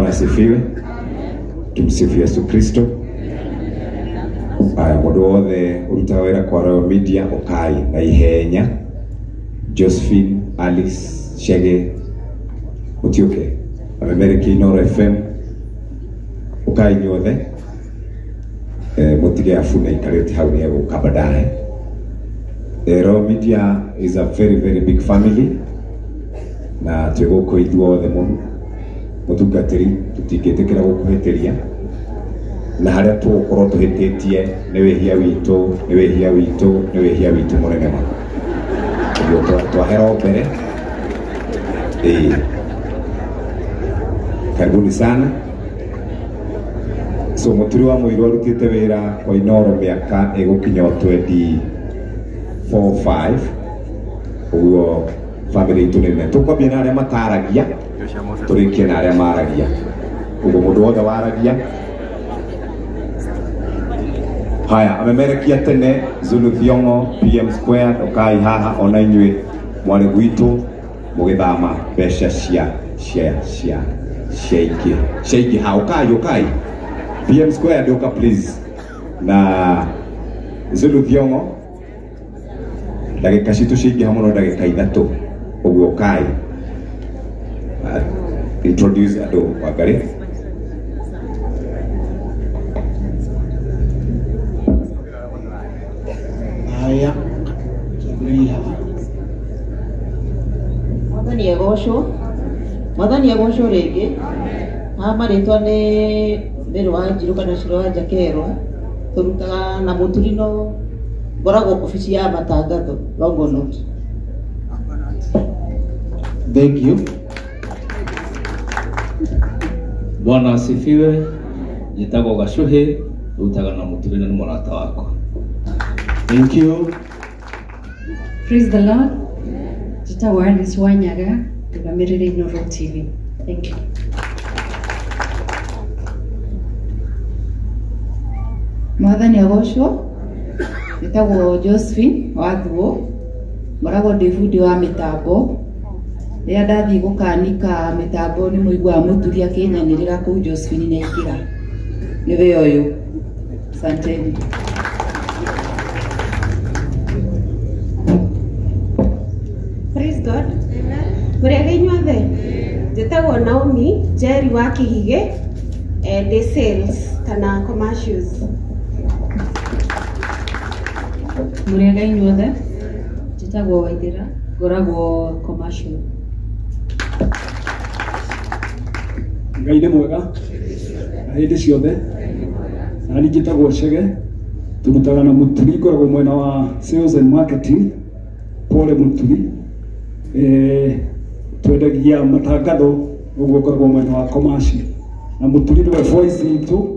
Bwana asifiwe. Tumsifu Yesu Kristo. Aya mundu wothe urutaga wira kwa Royal Media ukai na ihenya. Josephine, Alice, Shege, mutiuke amemereki Inooro FM ukai inyuothe. Mutige afune ikarĩte hau nĩ egũka baadaye. Royal Media is a very very big family na twĩ gũkũ ithuothe mũtungatĩri tũtingĩtĩkĩra gũkũhĩtĩria na harĩa tũgũkorwo tũhĩtĩtie nĩ wĩhia witũ, nĩ wĩhia witũ, nĩ wĩhia witũ mũnene ma. Ũguo twahera mbere. Karibuni sana. So Mũturi wa Mũirũ arutĩte wĩra kwa Inooro mĩaka ĩgũkinya 24 5. Ũguo family itũ nĩ nene. Tũkwambia na arĩa mataragia, tũrĩkie na arĩa maragia. Ũguo mũndũ wothe waragia. Haya, amemerekia tene Zulu Thiong'o, PM Square, ukai haha ona inyuĩ mwarĩ gwitũ mũgĩthama mbeca cia cia cia cia ingĩ cia ingĩ ha ukai ukai PM Square ndoka please. Na Zulu Thiong'o ndagĩka citũ ciaingĩha mũno ndagĩka ithatũ ũguo ukai introduce andũ Wangari. Haya, Mwathani agocwo, Mwathani agocwo rĩngĩ. Haha marĩtwa nĩ Mary wa Njirũ kana Ciro wa Njakerwa. Tũrutaga na Mũturi no ngoragwo obici ya matangatho Longonot. Thank you. Bwana asifiwe. Njĩtagwo Gacuhĩ, rutaga na Mũturi na nĩ mũrata wakwa. Thank you. Praise the Lord. Njĩtagwo Alice Wanyaga, ndũgamĩrĩire Inooro TV. Thank you. Mwathani agocwo. Njĩtagwo Josephine wa Thuo, ngoragwo ndĩ bundi wa mĩtambo. Rĩrĩa ndathiĩ gũkanika mĩtambo nĩ mũiguaga Mũturi akĩnyanĩrĩra kũu Josephine nĩ aingĩra. Nĩwe ũyũ. Asanteni. Praise God. Mũrĩega inyuothe. Njĩtagwo Naomi Njeri wa Kĩhigĩ, ndĩ sales kana commercials. Mũrĩega inyuothe. Njĩtagwo Waithĩra, ngoragwo commercial. Ngai nĩ mwega na hĩndĩ ciothe. Na niĩ njĩtagwo Chege, tũrutaga na Mũturi, ngoragwo mwena wa sales and marketing. Pole Mũturi. Twendagia matangatho, ũguo ngoragwo mwena wa commercial. Na Mũturi nĩwe voice itũ,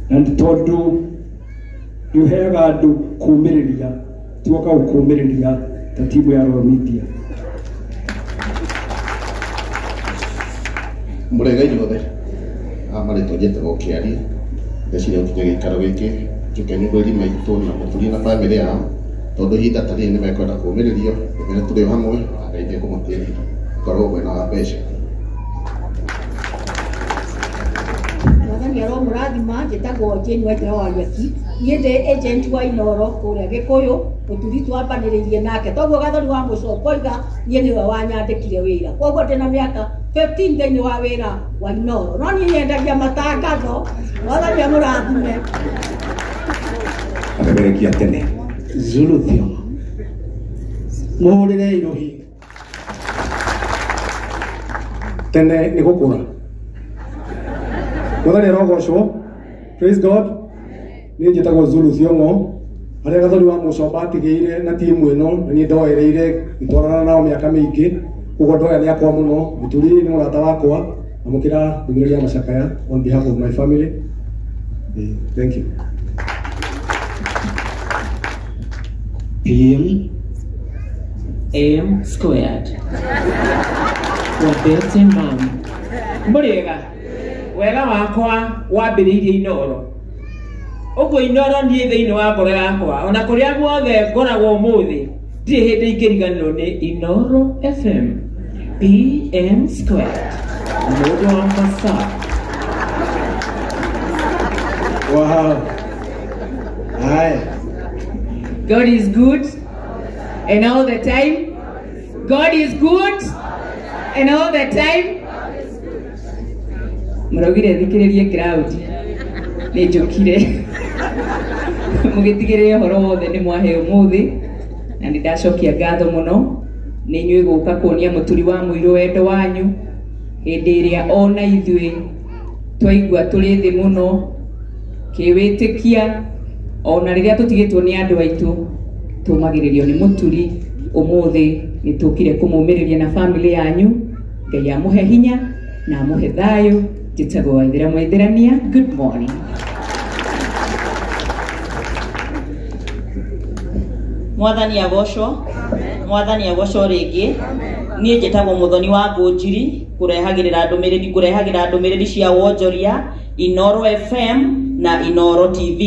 na nĩ tondũ nĩ ũheaga andũ kũũmĩrĩria, tuoka gũkũũmĩrĩria ta timu ya Royal Media. Mũrĩega inyuothe. Haha marĩtwa njĩtagwo Kĩarie. Ndeciria gũkinya gĩikaro gĩkĩ njũke nyumĩrie maitũ na Mũturi na bamĩrĩ yao, tondũ ihinda ta rĩrĩ nĩmekwenda kũũmĩrĩrio, ndĩmere tũrĩ o hamwe na Ngai nĩekũmũteithia. Ngoragwo mwena wa mbeca. Mwathani aromũrathima. Njĩtagwo Jane Waithera wa Wariũki. Niĩ ndĩ agent wa Inooro kũrĩa Gĩkũyũ. Mũturi twambanĩrĩirie nake, toguo Gathoni wa Mũcomba oiga niĩ nĩwe wanyandĩkire wĩra. Koguo ndĩna mĩaka 15 thĩinĩ wa wĩra wa Inooro. No niĩ nyendagia matangatho. Mwathani amũrathime. Amemerekia tene. Zulu Thiong'o. Mũhũrĩre irũhi. Tene nĩ gũkũra. Mwathani arogocwo. Praise God. Niĩ njĩtagwo Zulu Thiong'o. Harĩa Gathoni wa Mũcomba atigĩire na timu ĩno, na niĩ ndoereire ngĩtwarana nao mĩaka mĩingĩ. Koguo andũ aya nĩ akwa mũno. Mũturi nĩ mũrata wakwa. Amũkĩra ndũmĩrĩri ya macakaya on behalf of my family. Thank you. PM M squared. Wabete mam. Mũrĩega. Wega wakwa wambĩrĩirie Inooro. Ũguo Inooro niĩ thĩinĩ wa ngoro yakwa, ona kũrĩa guothe ngoragwo ũmũthĩ, ndirĩ hĩndĩ ingĩriganĩrwo nĩ Inooro FM. PM squared. Mũndũ Jojo wa Masaa. Wow. Haya. God is good and all the time. God is good and all the time. Mũraugire thikĩrĩrie crowd. Nĩ njũkire. Mũgĩtigĩrĩre ũhoro wothe nĩ mwahe ũmũthĩ na nĩ ndacokia ngatho mũno nĩ inyuĩ gũka kuonia Mũturi wa Mũirũ wendo wanyu hĩndĩ ĩrĩa ona ithuĩ twaigua tũrĩ thĩ mũno kĩwĩtĩkia ona rĩrĩa tũtigĩtwo nĩ andũ aitũ tũmagĩrĩrio nĩ Mũturi. Ũmũthĩ nĩ tũkire kũmũmĩrĩria na family yanyu. Ngai amũhe hinya na amũhe thayũ. Njĩtagwo Waithĩra Mwaithĩrania. Good morning. Mwathani agocwo. Mwathani agocwo rĩngĩ. Niĩ njĩtagwo Mũthoni wa Ngũnjiri, kũrehagĩrĩra ndũmĩrĩri cia wonjoria Inoro FM na Inoro TV,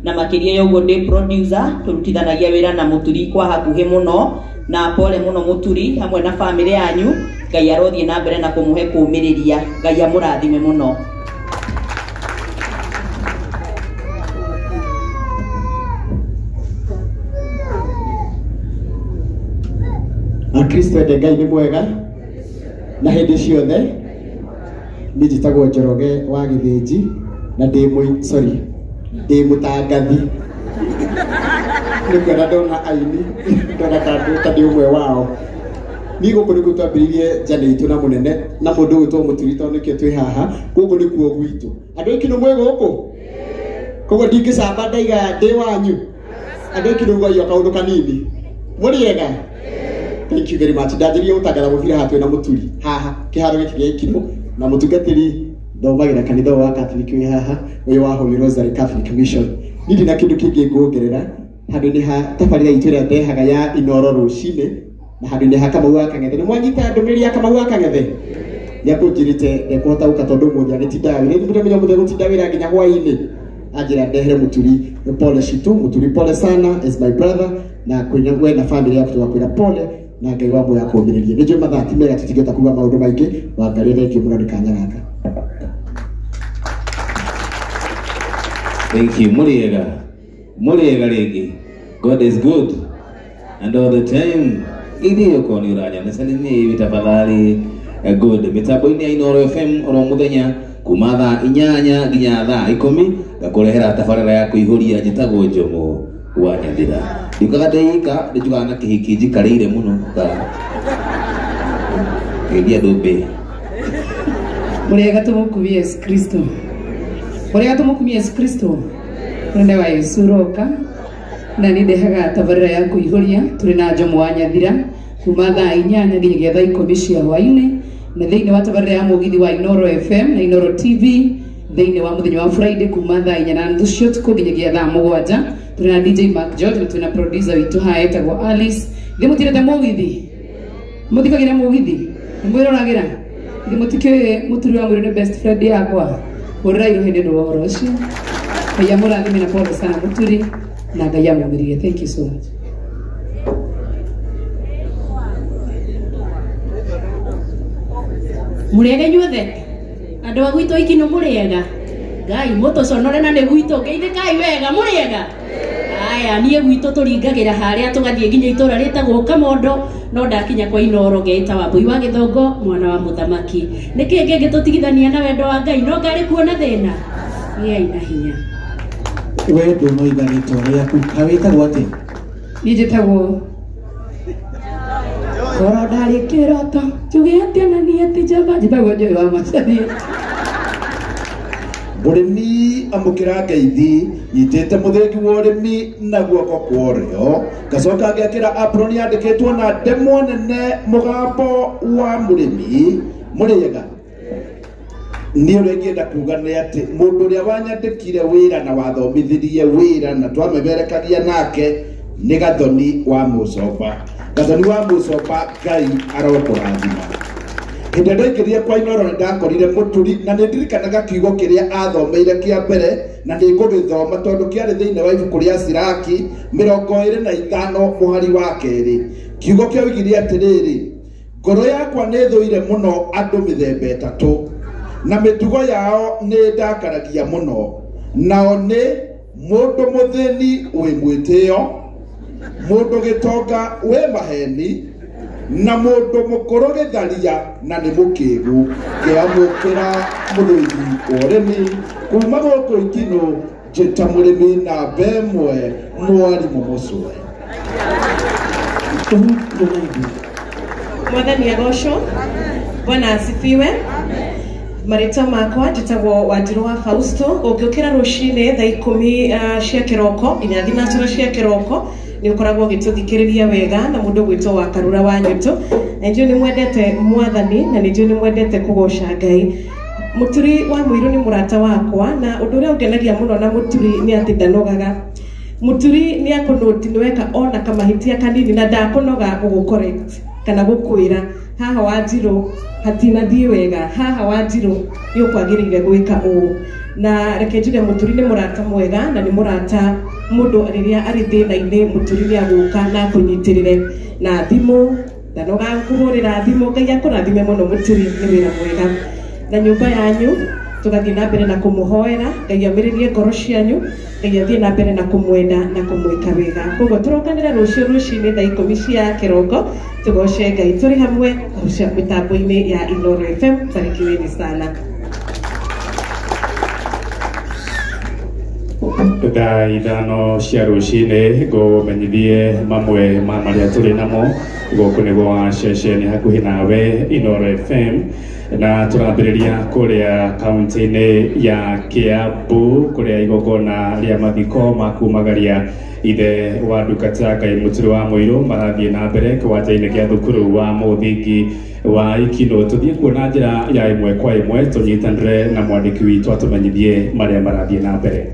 na makĩria ya ũguo ndĩ producer, tũrutithanagia wĩra na Mũturi kwa hakuhĩ mũno, na pole mũno Mũturi hamwe na family yanyu. Ngai arothiĩ na mbere na kũmũhe kũũmĩrĩria. Ngai amũrathime mũno. Akristo ende Ngai nĩ mwega na hĩndĩ ciothe. Niĩ njĩtagwo Njoroge wa Gĩthĩnji na ndĩ mũtangathi. Nĩ kuona ndona aini, ndona ta ndĩ ũmwe wao. Niĩ gũkũ nĩkuo twambĩrĩirie njane itũ na mũnene na mũndũ ũgwĩtwo Mũturi, tondũ nĩkĩo twĩ haha. Gũkũ nĩkuo gwitũ. Andũ aingĩ nĩ mwĩ gũkũ, koguo ndingĩcamba ndaiga ndĩ wanyu. Andũ aingĩ nĩ ũguo kaũndũ kanini. Mũrĩega? Thank you very much. Ndanjĩrĩria gũtangatha mũbira haha twĩna Mũturi haha kĩharo gĩkĩ gĩa Ikirũ, na mũtungatĩri thomagĩra kanitha wa Catholic wĩ haha, ũyũ wa Holy Rosary Catholic Mission. Niĩ ndina kĩndũ kĩngĩ nguongerera handũ-inĩ ha tabarĩra itũ ĩrĩa ndehaga ya Inoro rũcinĩ, na handũ-inĩ ha Kamau wa Kang'ethe. Nĩ mwanyita ndũmĩrĩri ya Kamau wa Kang'ethe? Nĩakũnjĩrĩte ndekũhota gũka tondũ ũmũthĩ agĩtindaga wĩra. Ithuĩ tũramenya ũmũthĩ agũtinda wĩra nginya hwaĩ-inĩ. Anjĩra ndehere Mũturi. Pole citũ, Mũturi pole sana, is my brother, na kwĩna we na family yaku tũgakwĩra pole na Ngai wa muoyo akũũmĩrĩrie. Nĩ njũĩ mathaa ti mega, tũtingĩhota kuuga maũndũ maingĩ. Wangarĩ thengiũ mũno nĩ kanya gaka. Thank you. Mũrĩega. Mũrĩega rĩngĩ. God is good and all the time. Githĩ ũkorwo nĩ ũranyonecaria nĩ tafadhali. Good. Mĩtambo-inĩ ya Inoro FM oro mũthenya kuma thaa 8 nginya thaa 10 ngakũrehera tabarĩra ya kũihũria. Njĩtagwo Njomo wa Nyathira. Ndiugaga ndĩika, ndĩnjugaga na kĩhiki njikarĩire mũno ngeithia andũ mbĩ. Mũrĩega tũmũkumie Yesu Kristo. Mũrĩega tũmũkumie Yesu Kristo. Mũnene wa Yesu ũroka na nĩ ndehaga tabarĩra ya kũihũria tũrĩ na Njomo wa Nyathira kuma thaa 8 nginyagia thaa 10 cia hwaĩ-inĩ, na thĩinĩ wa tabarĩra ya mũgithi wa Inoro FM na Inoro TV thĩinĩ wa mũthenya wa Friday kuma thaa 4:30 cia ũtukũ nginyagia thaa 7. Tũrĩ na DJ Mark George na twĩna producer witũ haha etagwo Alice. Githĩ mũtirete mũgithi? Mũthikagĩra mũgithi? Nĩ mwĩroragĩra? Githĩ mũtikĩũĩ Mũturi wa Mũirũ nĩ best friend yakwa? Hũrĩrai rũhĩ nĩ ũndũ wa ũhoro ũcio. Ngai amũrathime na pole sana Mũturi, na Ngai amũmĩrĩrie. Thank you so much. Mũrĩega inyuothe andũ a gwitũ Ikino, mũrĩega? Ngai mũtũconore na nĩ gwitũ, ngeithĩkai wega. Mũrĩega? Aya, niĩ gwitũ tũringagĩra harĩa tũgathiĩ nginya itũra rĩtagwo Kamondo, no ndakinya kwa Inoro ngeĩta Wambui wa Gĩthongo, mwana wa mũthamaki. Nĩkĩ kĩngĩtũtigithania na wendo wa Ngai? No ngarĩ kuona thĩna. Gĩai na hinya. We ndũnoiga rĩtwa rĩaku, kawĩtagwo atĩa? Niĩ njĩtagwo Koro ndarĩ kĩroto njuge atĩa na niĩ atĩ njamba. Njĩtagwo Joy wa Macharia. Mũrĩmi amũkĩra ngeithi, nyitĩte mũthĩgi wa ũrĩmi na guoko kwa ũrĩo, ngacoka ngekĩra apron yandĩkĩtwo na ndemwa nene mũgambo wa mũrĩmi. Mũrĩega? Niĩ ũrĩa ingĩenda kuga nĩ atĩ mũndũ ũrĩa wanyandĩkire wĩra na wathomithirie wĩra na twamemerekagia nake nĩ Gathoni wa Mũcomba. Gathoni wa Mũcomba, Ngai arokũrathima. Hĩndĩ ĩrĩa ndaingĩrire kwa Inoro nĩ ndakorire Mũturi, na nĩ ndirikanaga kiugo kĩrĩa athomeire kĩa mbere, na nĩ ngũgĩthoma tondũ kĩarĩ thĩinĩ wa ibuku rĩa Siraki 25 mũhari wa 2. Kiugo kĩoigire atĩrĩrĩ, ngoro yakwa nĩ ĩthũire mũno andũ mĩthemba 3. Na mĩtugo yao nĩ ndakaragia mũno. Nao nĩ mũndũ mũthĩni wĩ mwĩtĩo, mũndũ gĩtonga wĩ maheni, na mũndũ mũkũrũ gĩtharia na nĩ mũkĩgu. Kĩamũkĩra mũthĩgi wa ũrĩmi kuma gũkũ Ikinũ, njĩta mũrĩmi namba ĩmwe, mwarimũ mũcwe. Mwathani agocwo. Bwana asifiwe. Marĩtwa makwa njĩtagwo Wanjirũ wa Fausto. Ũngĩũkĩra rũcinĩ thaa 10 cia kĩroko nginya 3 cia kĩroko nĩ ũkoragwo ũgĩtũthikĩrĩria wega na mũndũ ũgwĩtwo wa Karura wa Nyũtũ. Na njũĩ nĩ mwendete mwathani na nĩ njũĩ nĩ mwendete kũgoca Ngai. Mũturi wa Mũirũ nĩ mũrata wakwa, na ũndũ ũrĩa ũngenagia mũno na Mũturi nĩ atĩ ndanogaga. Mũturi nĩ akũnũti nĩ weka ona kamahĩtia kanini na ndakũnoga gũgũ-correct kana gũkwĩra haha Wanjirũ hatinathiĩ wega, haha Wanjirũ nĩ ũkwagĩrĩire gwĩka ũũ. Na reke njuge Mũturi nĩ mũrata mwega na nĩ mũrata mũndũ rĩrĩa arĩ thĩna-inĩ Mũturi nĩ agũka na akũnyitĩrĩre na thimũ, ndanoga kũhũrĩra thimũ. Ngai akũrathime mũno Mũturi, nĩ wĩra mwega. Na nyũmba yanyu tũgathiĩ na mbere na kũmũhoera Ngai amĩrĩrie ngoro cianyu, Ngai athiĩ na mbere na kũmwenda na kũmwĩka wega. Koguo tũrokanĩre rũciũ rũcinĩ thaa 10 cia kĩroko tũgoce Ngai tũrĩ hamwe mĩtambo-inĩ ya Inooro FM. Barikiweni sana. Thaa 5 cia rũcinĩ ngũmenyithie mamwe ma marĩa tũrĩ namo gũkũ nĩ gwa ceceni hakuhĩ nawe Inooro FM, na tũrambĩrĩria kũrĩa kaunti-inĩ ya Kiambu kũrĩa igongona rĩa mathiko ma kumagaria ithe wa ndungata Ngai Mũturi wa Mũirũ marathiĩ na mbere kĩwanja-inĩ gĩa thukuru wa mũthingi wa Ikinũ. Tũthiĩ kuona njĩra ya ĩmwe kwa ĩmwe tũnyitanĩre na mwandĩki witũ atũmenyithie marĩa marathiĩ na mbere.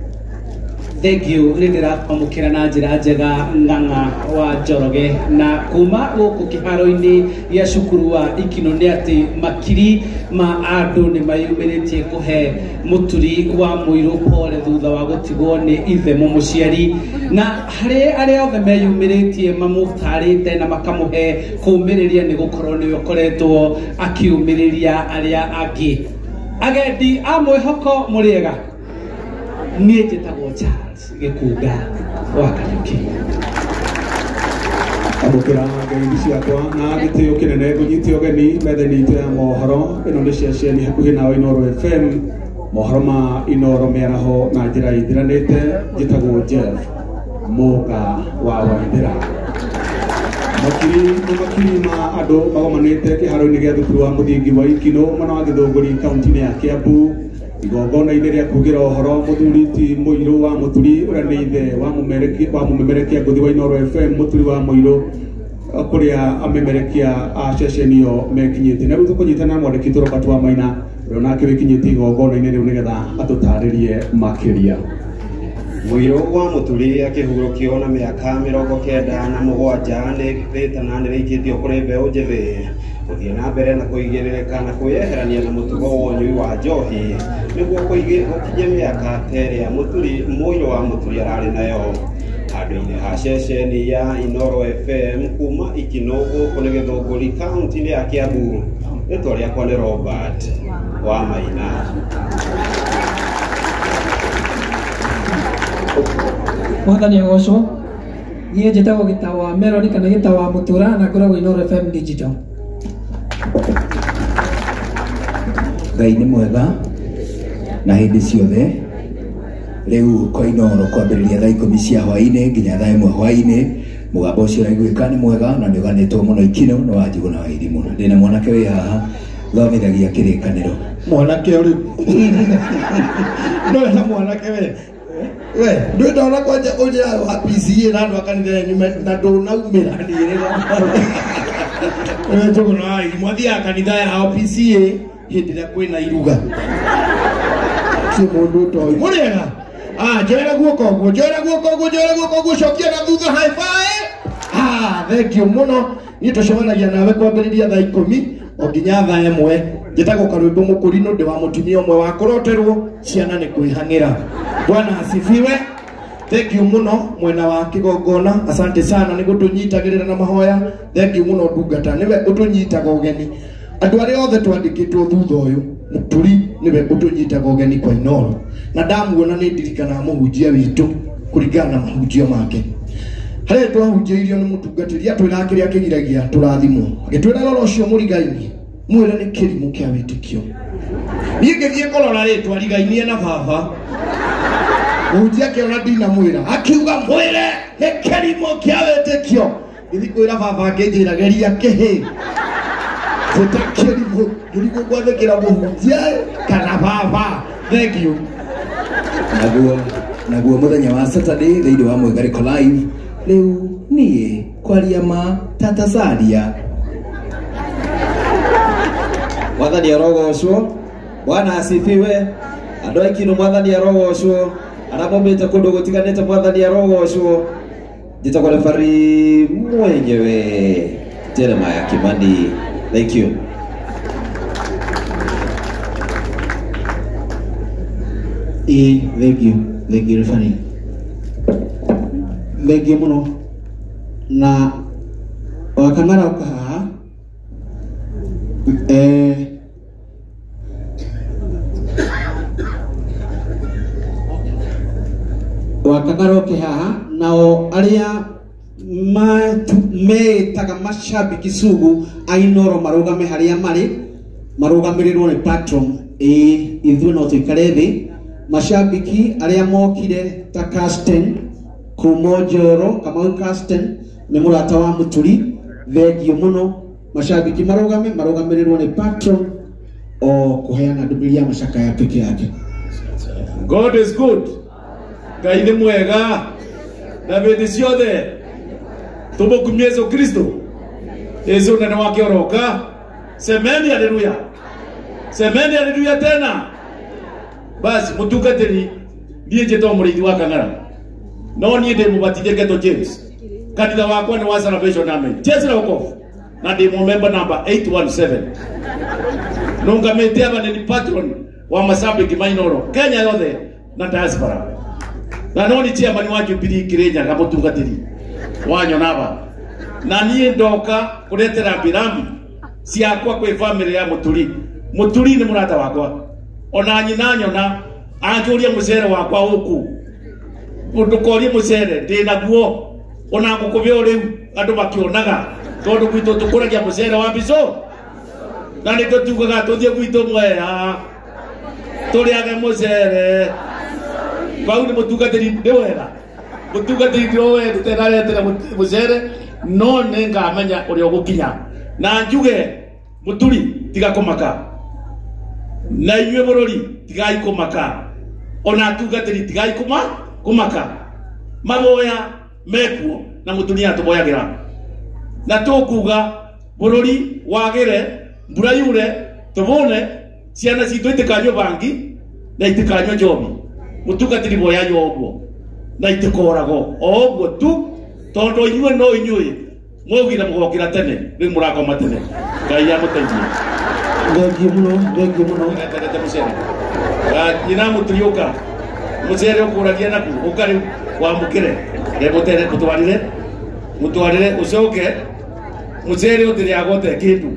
Thank you. Nĩ ndĩrakwamũkĩra na njĩra njega Ng'ang'a wa Njoroge, na kuma gũkũ kĩharo-inĩ gĩa cukuru wa Ikinũ nĩ atĩ makiri ma andũ nĩ mayumĩrĩtie kũhe Mũturi wa Mũirũ pole thutha wa gũtigwo nĩ ithe mũmũciari, na harĩ arĩa othe meyumĩrĩtie mamũtarĩte na makamũhe kũũmĩrĩria nĩ gũkorwo nĩwe ũkoretwo akiũmĩrĩria arĩa angĩ. Agendi a mwĩhoko mũrĩega, niĩ njĩtagwo Charles Gĩkunga wa Kariuki. Amũkĩra ngeithi ciakwa na gĩtĩo kĩnene ngũnyite ũgeni metha-inĩ itũ ya mohoro. Ĩno nĩ ceceni hakuhĩ nawe Inooro FM, mohoro ma Inooro mĩaraho na njĩra ĩthiranĩte. Njĩtagwo Jeff Mũga wa Waithĩra. Makiri na makiri ma andũ magomanĩte kĩharo-inĩ gĩa thukuru wa mũthingi wa Ikinũ mwena wa Gĩthũngũri kaunti-inĩ ya Kiambu, igongona-inĩ rĩa kugĩra ũhoro mũthuri ti Mũirũ wa Mũturi ũrĩa nĩ ithe wa mũmemerekia ngũthi wa Inooro FM Mũturi wa Mũirũ, kũrĩa amemerekia a ceceni ĩyo mekinyĩte. Na rĩu tũkũnyitana na mwandĩki witũ Robert wa Maina ũrĩa onake wĩkinyĩtie igongona-inĩ rĩu nĩgetha atũtarĩrie makĩria. Mũirũ wa Mũturi akĩhurũkio na mĩaka 97 nĩ rĩtana nĩrĩikĩtio kũrĩ mbeũ njĩthĩ gũthiĩ na mbere na kũigĩrĩrĩka na kwĩyeherania na mũtugo wa ũnyui wa njohi nĩguo gũkinyia mĩaka ta ĩrĩa Mũirũ wa Mũturi ararĩ nayo. Handũ-inĩ ha ceceni ya Inooro FM kuma Ikinũ gũkũ nĩ Gĩthũngũri kaunti-inĩ ya Kiambu, rĩtwa rĩakwa nĩ Robert wa Maina. Mwathani agocwo. Niĩ njĩtagwo Gĩta wa Melody kana Gĩta wa Mũtura na ngoragwo Inooro FM Digital. Ngai nĩ mwega na hĩndĩ ciothe. Rĩu kwa Inooro kwambĩrĩria thaa 10 cia hwaĩ-inĩ nginya thaa 1 hwaĩ-inĩ. Mũgambo ũcio ũraiguĩka nĩ mwega na nĩ ũganĩtwo mũno Ikinũ nĩ wa Njugũ na wa Irimũ. Ndĩna mwanake wĩ haha thomithagia kĩrĩkanĩro. Mwanake ũrĩkũ? No na mwanake we. We, ndũ ndona kwanja ũnjĩra wa PCA na andũ a kanitha yanyu na ndũnaumĩra. We Njugũ na wa Irimũ athiaga kanitha yao PCA hĩndĩ ĩrĩa kwĩna iruga. Ti mũndũ ũtoĩ. Mũrĩega? Ah, njoera guoko ũguo, njoera guoko ũguo, njoera guoko ũguo, cokia na thutha, high five. Ah, thank you mũno. Niĩ tũcemanagia nawe kwambĩrĩria thaa 10 o nginya thaa 1. Njĩtagwo Karwĩmbo Mũkũrinũ, ndĩ wa mũtumia ũmwe wa kũroterwo ciana nĩ kwĩhang'ĩra. Bwana asifiwe. Thank you mũno mwena wa kĩgongona, asante sana nĩ gũtũnyitagĩrĩra na mahoya. Thank you mũno ndungata, nĩwe ũtũnyitaga ũgeni. Andũ arĩa othe twandĩkĩtwo thutha ũyũ, Mũturi nĩwe niwe utunyitaga ũgeni kwa Inooro na ndamuona nĩ ndirikanaga mũhunjia witũ kũringana na mahunjio make. Harĩa twahunjĩirio nĩ mũtungatĩri atwĩraga kĩrĩa kĩgiragia tũrathimwo, agĩtwĩra rora ũcio mũrigaini mwĩre nĩ kĩrimũ kĩa wĩtĩkio. Niĩ ngĩthiĩ kũrora rĩtwa rigainie na baba, mũhunjia akĩona ndinamwĩra, akiuga mwĩre nĩ kĩrimũ kĩa wĩtĩkio. Ngĩthiĩ kwĩra baba akĩnjĩra geria kĩhĩ njĩta kĩrimũ, ngĩrigwo gwathĩkĩra mũhunjia kana baba. Thank you. Naguo muthenya wa Saturday thĩinĩ wa Mwĩgarĩko Live rĩu niĩ kwaria ma Tata Saria. Mwathani arogocwo, Bwana asifiwe. Andũ a Ikinu mwathani arogocwo, arĩa maumĩte kũndũ gũtiganĩte mwathani arogocwo. Njĩtagwo refari mwenyewe Jeremiah Kimani. Thank you. Thank you, thank you referee. Thank you muno. Na wakang'ara ũka haha wakang'ara ũke haha nao arĩa meĩtaga mashabiki sugu a Inooro marũgame harĩa marĩ marũgamĩrĩrwo nĩ patron. Ithuĩ no tũikare thĩ. Mashabiki arĩa mokire ta Carsten kuma Njoro, Kamau Carsten nĩ mũrata wa Mũturi, thengiũ mũno. Mashabiki marũgame marũgamĩrĩrwo nĩ patron o kũheana ndũmĩrĩri ya macakaya peke yake. God is good. Ngai nĩ mwega na hĩndĩ ciothe tũmũkumie Yesu Kristo. Yesu nene wake oroka. Semeni haleluya, semeni haleluya tena. Basi mutungatĩri niĩ njĩtagwo mũrĩithi wa Kang'ara, no niĩ ndĩ mũbatithie Geto James. Kanitha wakwa nĩ wa Salvation Army, Jesu la wokovu, na ndĩ mũmemba namba 817. Nũngamĩte aba nĩ patron wa mashabiki ma Inooro Kenya yothe na diaspora, na no nĩ chairman wa Jubilee Kirinyaga mũtungatĩri wa Nyonaba. Na niĩ ndoka kũretera rambirambi ciakwa kwĩ family ya Mũturi. Mũturi nĩ mũrata wakwa, ona nyina nyona anjũrie mũcere wakwa ũku, ndũkorie mũcere ndĩ naguo, ona ngũkũbe o rĩu andũ makĩonaga, tondũ gwitũ tũkũragia mũcere wa mbico, na nĩkĩo tugaga tũthiĩ gwitũ Mwea tũrĩage mũcere. Bau nĩ mũtungatĩri nĩ wega, mũtungatĩri ndĩrowendete naretera mũcere, no nĩ ngamenya ũrĩa ũgũkinya. Na njuge Mũturi tiga kũmaka, na inyuĩ bũrũri tigai kũmaka, ona atungatĩri tigai kũmaka. Maboya mekuo na Mũturi atũboyagĩra, na tũkuga bũrũri wagĩre, mbura yure, tũbũne, ciana citũ itikanyue bangi na itikanyue njohi. Mũtungatĩri boyayo ũguo na itikoragwo o ũguo tu, tondũ inyuĩ no inyuĩ mwaugire mũgokĩra tene, rĩu mũrakoma tene. Ngai amũteithie. Thengiũ mũno, thengiũ mũno. Nĩndete mũcere. Nyina Mũturi ũka, mũcere ũkũragia naku, ũka rĩu wamũkĩre, mũtere mũtwarĩre, mũtwarĩre ũcoke mũcere ũtĩrĩagwo te kĩndũ.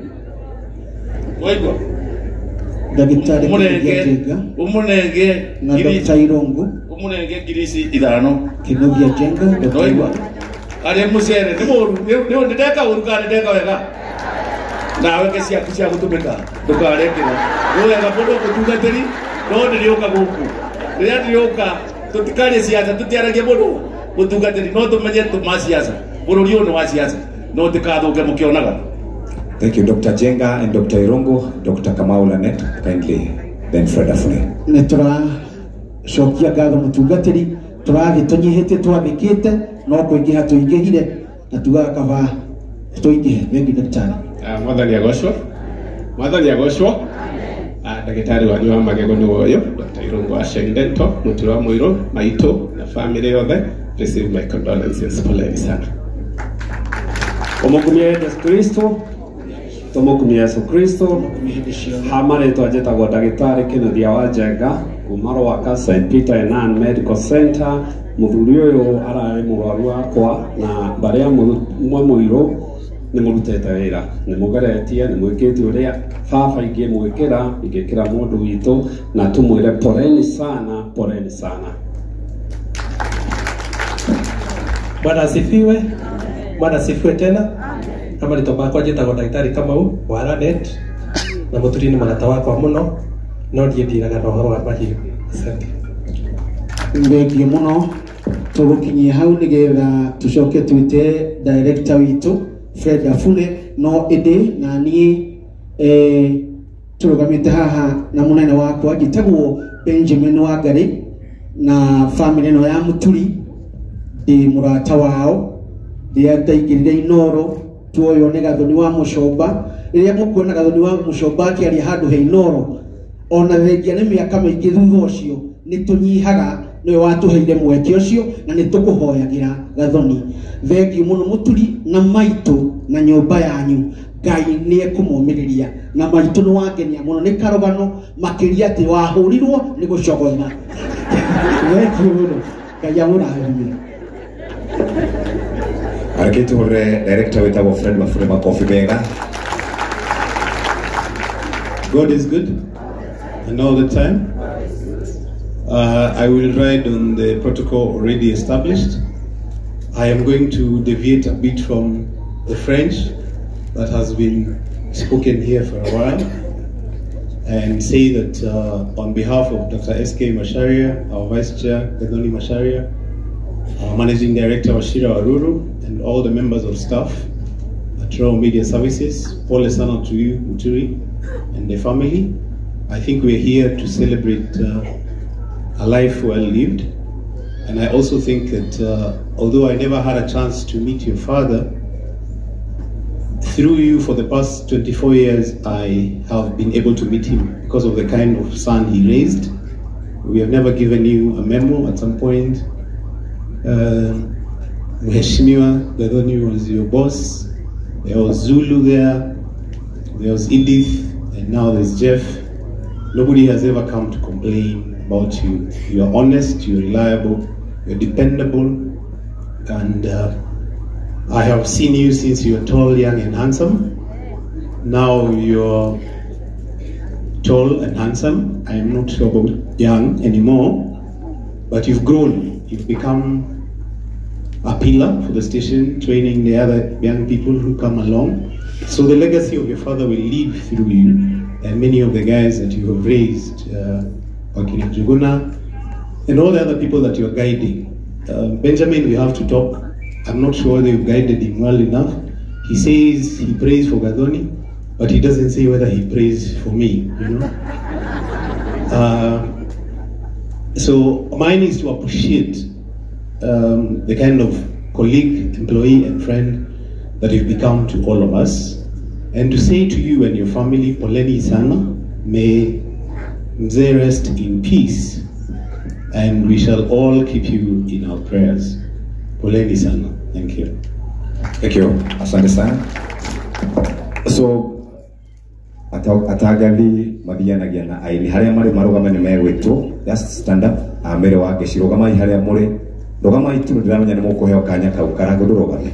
Waigua? Ndagĩtarĩ Kĩnuthia Njenga ũmũnenge na Dr. Irungu, ũmũnenge ngiri ici 5. Kĩnuthia Njenga, Dr. Waigua? Arĩa mũcere nĩ mũru, nĩ ndeka ũru kana nĩ ndeka wega? Nawe ke ciaku cia gũtũmĩka ndũkarekĩra. Nĩ wega mũndũ mũtungatĩri, no ndĩrĩũka gũkũ. Rĩrĩa ndĩrĩũka tũtikarie ciaca, tũtiaragie mũno mũtungatĩri, no tũmenye ma ciaca. Bũrũri ũyũ nĩ wa ciaca, no tũkathũke mũkĩonaga. Thank you, Dr. Jenga and Dr. Irungu. Dr. Kamau Lanet, kindly, then Fred Afune. Nĩ tũracokia ngatho mũtungatĩri, tũrathiĩ tũnyihĩte twathĩkĩte, no kũingĩha tũingĩhire, na tugaga kaba tũingĩhe. Thengiũ ndagĩtarĩ. Mwathani agocwo, mwathani agocwo. Ndagĩtarĩ wanyu wa magego nĩ ũyũ Dr. Irungu wa Sheng Dental, Mũturi wa Mũirũ, maitũ na family yothe. Receive my condolences, poleni sana. Tũmũkumie Yesu Kristo, tũmũkumie Yesu Kristo. Ha marĩtwa njĩtagwo ndagĩtarĩ Kĩnuthia wa Njenga kuma Rwaka St Peter and Ann Medical Center. Mũthuri ũyũ ararĩ mũrwaru wakwa na mbarĩ ya Mũirũ Nĩ mũrutĩte wĩra, nĩ mũgeretie, nĩ mwĩkĩte ũrĩa baba ingĩmwĩkĩra, ingĩkĩra mũndũ witũ, na tũmwĩre poleni sana, poleni sana. Bwana asifiwe. Bwana asifiwe tena. Kama rĩtwa makwa njĩtagwo ndagĩtarĩ Kamau wa Lanet, na Mũturi nĩ mũrata wakwa mũno, no ndiĩ ndiraga na ũhoro wa mahiũ. Asante. Thengio mũno. Tũgũkinyia hau nĩgetha tũcoke twĩte director witũ Fred Afune, no ĩndĩ na niĩ tũrũgamĩte haha na mũnene wakwa njĩtagwo Benjamin Wangari, na family ĩno ya Mũturi ndĩ mũrata wao. Rĩrĩa ndaingĩrire Inooro tuoywo nĩ Gathoni wa Mũcomba. Rĩrĩa mũkuona Gathoni wa Mũcomba akĩaria handũ he Inooro, ona thengia nĩ mĩaka mĩingĩ thutha ũcio nĩ tũnyihaga, nĩwe watũheire mweke ũcio na nĩ tũkũhoyagĩra Gathoni. Thengio mũno Mũturi na maitũ na nyũmba yanyu. Ngai nĩ ekũmũmĩrĩria, na maitũ nĩ wangenia mũno nĩ karũgano makĩria atĩ wahũrirwo nĩ gũcogotha. Thengio mũno, Ngai amũrathime. Areke tuhũrĩre director wĩtagwo Fred Mafure makobi mega. God is good and all the time. I will ride on the protocol already established. I am going to deviate a bit from the French that has been spoken here for a while and say that on behalf of Dr. S.K. Macharia, our Vice Chair, Gathoni Macharia, our Managing Director, Wachira Waruru, and all the members of staff at Royal Media Services, pole sana to you, Muturi, and the family. I think we're here to celebrate a life well lived. And I also think that although I never had a chance to meet your father, through you for the past 24 years, I have been able to meet him because of the kind of son he raised. We have never given you a memo at some point. Mheshimiwa Gathoni was your boss. There was Zulu there, there was Edith, and now there's Jeff. Nobody has ever come to complain about you. You are honest, you're reliable, you're dependable, and I have seen you since you were tall, young, and handsome. Now you're tall and handsome. I am not sure about young anymore, but you've grown. You've become a pillar for the station, training the other young people who come along. So the legacy of your father will live through you, and many of the guys that you have raised, Wakina Njuguna, and all the other people that you're guiding. Benjamin, we have to talk. I'm not sure whether you've guided him well enough. He says he prays for Gathoni, but he doesn't say whether he prays for me, you know. So mine is to appreciate the kind of colleague, employee, and friend that you've become to all of us, and to say to you and your family, poleni sana, may Mzee rest in peace, and we shall all keep you in our prayers. Poleni sana. Thank you. Thank you. Asante sana. So atagathi mathianagia na aini haria mari marugame ni megwitwo. Just stand up. Amere wa ngeci rugamai haria muri, rugamai tu, ndiramenya ni mukuheo kanya kau karango ndurugame.